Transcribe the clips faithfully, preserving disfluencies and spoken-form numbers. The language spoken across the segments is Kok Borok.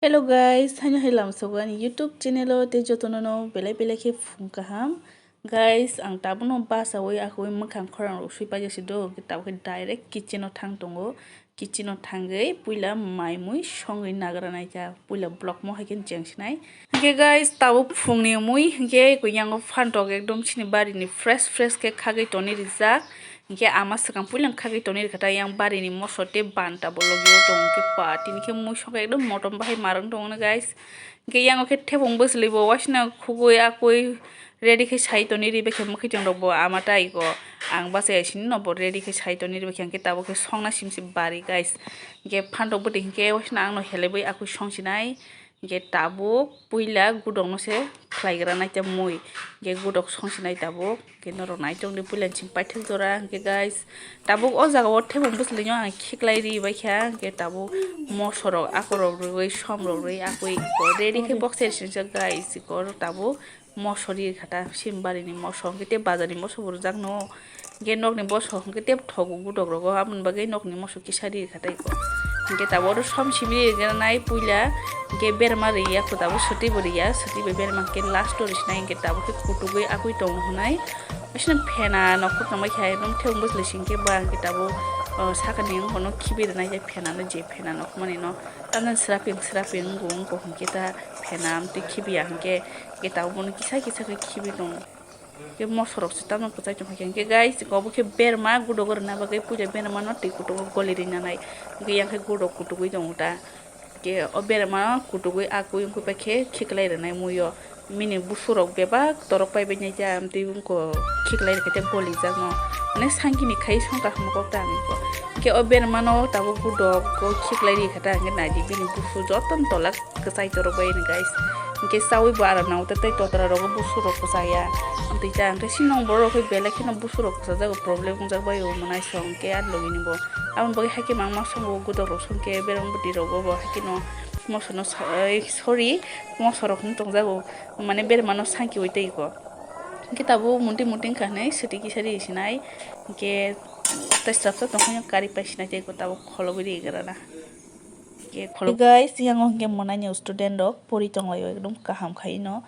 Hello guys, haino hai lamsogo ani YouTube channel o tei jotono no belai belai khe phung kaham. Guys, ang tabukno bachaui akhoi mwkhang khorang rok sui paijak si do, tabuk khe direct kitchen o thang tongo. Kitchen o thangwi puila mai mui songwi nagra naikha, puila vlog mo hai khe cheng sinai. Hingkhe guys, tabuk phungni mui hingkhe kuyango phantok ekdom chini barini fresh fresh khe khagwi toni rijak. Hingkhe ama swkang puila khagwi toni rikha ta yang barini moso tei banta bo logio tongo hingkhe pa tini khe mui songkha ekdom motom bahai marwng tongo no guys. Hingkhe yango khe thebung bwsli bo waisna khugui akui ready khe sai toni ri bekhe mwkhwtwng rok bo ama tai go ang bachai sini no bo ready khe sai toni ri bekhe hingkhe tabuk khe songna sim sim bari guys. Hingkhe phantok bwtwi hingkhe waisna ang no helebui akui song sinai. Hingke tabuk puila gudok no se khlai gra nai ta mui. Hingke gudok song sinai tabuk. Hingke norok nai tong di puila ni simi paithak jora. Hingke guys, tabuk o jaga o thebung bwswlwi no ang khiklai ri bai kha. Hingke tabuk moso rok, akorok rwgwi, som rok rwgwi, akwi ready khe bokse sini sa guys. Hingke oro tabuk moso ri kha ta, sim bari ni moso. Hingke tei bazar ni moso bo rwjak no. Hingke nokni bosong hingke tei thogo gudok rogo, aboni bagwi nokni moso kisa ri kha tei ko. Hingke tabuk oro som simi ri gana nai puila, hingke berma ri ya ko tabuk swtwi bo ri ya, swtwi bai berma hingke last o ri sinai hingke tabuk khe kutugwi akwi tongo hinai. Asino phena nokhor tongbai kha, nung thebung bwsli singke ba hingke tabuk, o, sakani wngkha no khibi rwnai je phena no, je phena nokhormani no tamjani sraping sraping wngkha wngkha hingke ta phena amtwi khibi ya hingke, hingke tabuk bono kisa kisa khe khibi tongo. Khe moso rok se tamo kwchai tongkha khe, hingkhe guys, obo khe berma gudogo rwna bagwi puila berma no twi kutugo goli rinani, hingkhe yang khe gudok kutugwi tongo ta. Khe o berma no kutugwi akwi wngkhe pai khe khiklai rwnai mui o. Bini busu rok bebak torok pai bai nai ta, amtwi wngkhe khiklai rwkhe tei goli jak no. Mane sangkini khai songkha hwnwi kok ta ang khe. Khe o berma no tabuk gudok o khiklai rikha ta, hingkhe naidi bini busu jotono tola kwchai torok bai ni guys. Hingke chaui bo aram nang tei totra rogo busu rok kwchaya. Amtwi ta hingke sinong borok khe belai kheno busu rok kwchajago, problem wngjak bai o mwnai song hingke ani logi ni bo. Aboni bagwi haikhe mangma songo gudok rok songkhe bereng bwtwi rogo bo haikhe no moso no sa-, sorry, moso rok no tongjago mane berma no sangkiui tei ko. Hingke tabuk munti munti wngkha hinui swtwi kisa ri sinai hingke tei swrapsa tongkha kari pai sinai tei ko tabuk kholobwi ri gra na. Hingke kholo guys, yango hingke mwnai ni student rok pori tonglaio ekdom kaham khai no.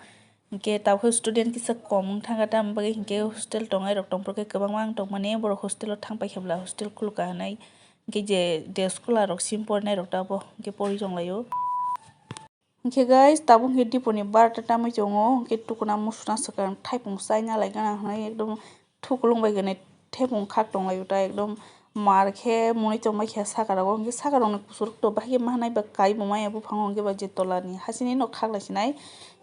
Hingke tabuk student kisa kom wng thangkha, tamni bagwi hingke hostel tongnai rok tongphuru khe kwbangma wng tongmani, borok hostel o thang paikha bwla hostel khulukha hinui. Hingke je day scholar rok sim porinai rok tabuk hingke pori tonglaio. Hingke guys, tabuk hingke dipor ni barata tamui tongo, hingke tukuna musuna swkang thaipung chaina lai gana hinui ekdom thuklung bai gwnwi thepung khak tonglaio ta ekdom mar khe mwnwi tongbai khe saka rogo, hwnkhe saka rokni kusurok to bahai khe ma hanai ba kai bo maya buphango, hwnkhe ba je tola ni hasini no khak lai sinai.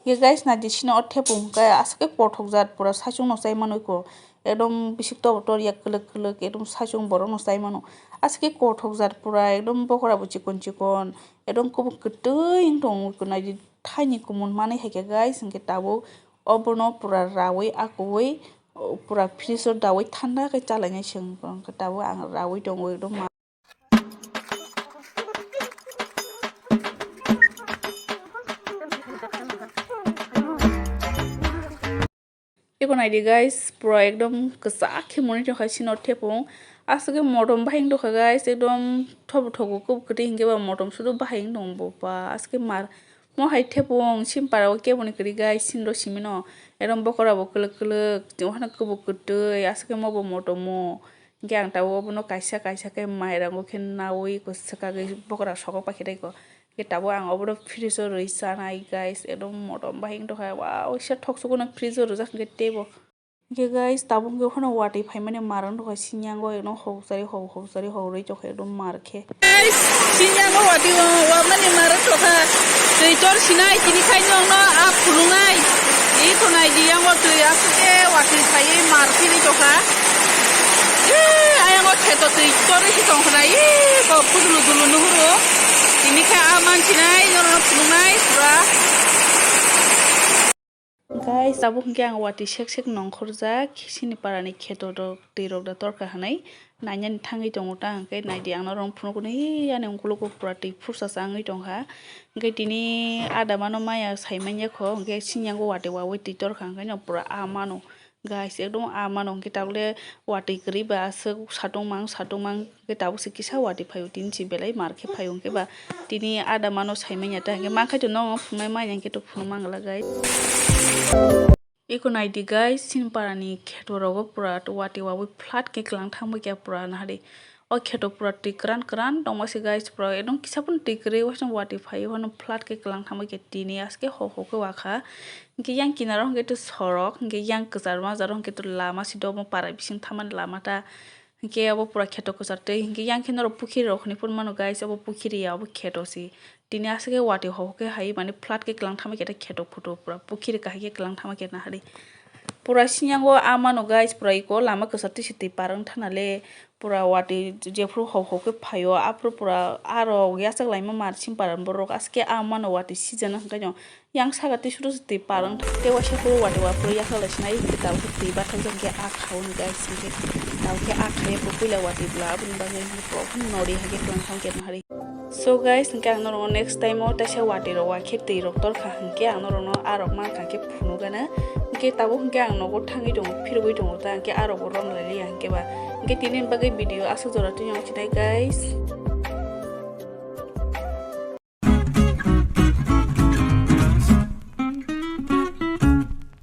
Hwnkhe guys, naidi sini o thepung hwnkhe aswk khe kothok jat, pura saichung no chai manwi ko, ekdom bisik tobo tor ya kwlwk kwlwk, ekdom saichung borok no chai mano, aswk khe kothok jat pura ekdom bokora bo chikon chikon, ekdom kubuk kwtwi wng tongo, naidi thaini kumun manwi hai khe guys, hwnkhe tabuk obono pura raui akuui. O pura fridge o daui thanda khe chalainai se wngkha, tabuk ang raui tongo ekdom ma. Eko naidi guys, pura ekdom kwchak khe mwnwi tongkha sino thepung. Aswk khe motom bahai wng tongkha guys, ekdom thobu thobu kub kwtwi hinkhe ba motom sudu bahai wng tongo bo ba aswk khe mar. Mo hai thepung sim para o keboni kwrwi guys, sinro simino ekdom bokora bo kwlwk kwlwk, tei o haino kubuk kwtwi, aswk khe mo bo motomo. Hingke ang tabuk obono kaisa kaisa khe mairango khe naui ko swkagwi bokora sokok paikhe tei ko. Hingke tabuk ang obono fridge o rwi chanai guys, ekdom motom bahai wng tongkha, wow, kisa thok sukuno fridge o rwjak hingke teibo. Hingke guys, tabuk hingke phano watwi phaimani marang tongkha sinyango, ekdom hokchari hok, hokchari hok rwi tongkha, ekdom mar khe. Guys, sinyango watwi wamani marang tongkha, twi tor sinai, tini khai nokno a phunuknai. Iko naidi yango twi aswk khe watwi phaiwi mar philwi tongkha. Ee, ayang o kheto twi torwi se tong khna, ee, bo phudulu dulu nuhuru. Tini khe a mansinai norokno phunuknai pura. Guys, tabuk hwnkhe ang watwi sek sek nongkhorjak, sini parani kheto rok twi rok da torkha hwnwi nainani thangwi tongo ta, hwnkhe naidi ang norokno phunukgo, ee, ani ungkulugo pura twi phursa sa wngwi tongkha. Hwnkhe tini adamano maya sai manya kho, hwnkhe sinyango watwi wawi twi torkha, hwnkhe no pura a mano. Guys, ekdom a mano hwnkhe tabukle watwi kwrwi ba aswk satong mang satong mang hwnkhe tabuk se kisa watwi phaio, tini se belai mar khe phaio hwnkhe ba tini ada mano sai manya ta hwnkhe mankhaito no phunuknai manya hwnkhe to phunuk mangla guys. Eko naidi guys, chini parani kheto rogo pura watwi wabwi flat khe kwlang thangbai khe pura nahari. O kheto pura twi kwran kwran tongma se guys, pura ekdom kisa phano twi kwrwi waisano watwi phaio, phano flat khe kwlang thangbai khe tini aske ho ho khe wakha. Hwnkhe yang kinaro hwnkhe to sorok, hwnkhe yang kwchar majaro hwnkhe to lama si domo para bising thamani lama ta. Hwnkhe obo pura kheto kwchar twi, hwnkhe yang khe norok pukhiri rok hwnwi phano mano guys, obo pukhiri ya, obo kheto si. Tini aswk khe watwi hok khe hai mani flat khe kwlang thangma khe ta kheto photo pura pukhiri kahai khe kwlang thangma khe nahari. Pura sinyango a mano guys, pura iko lama kwchar twi se twi parwng thana le, pura watwi jephru hok hok khe phaio, aphuru pura aro yachak laima mar sim paran borok aske a mano watwi sijana hwnkhe no yang saka twi suru se twi parwng tei waisa phuru watwi waphuru yakhla lai sinai hwnkhe tabuk twi bathajak hwnkhe a khauni guys hwnkhe tabuk khe a khaiya bo puila watwi bwla aboni bagwi hwnkhe pura nori hai khe kwlang thangma khe nahari. So guys, hwnkhe ang norok next time o teisa watwi rok wakhe twi rok torkha hwnkhe ang norok no arok mankha khe phunukgana. Hwnkhe tabuk hwnkhe ang nogo thangwi tongo, phirogwi tongo ta hwnkhe arok bo romlai liya hwnkhe ba. Hwnkhe tini bagwi video aswk jora twi nang sinai guys.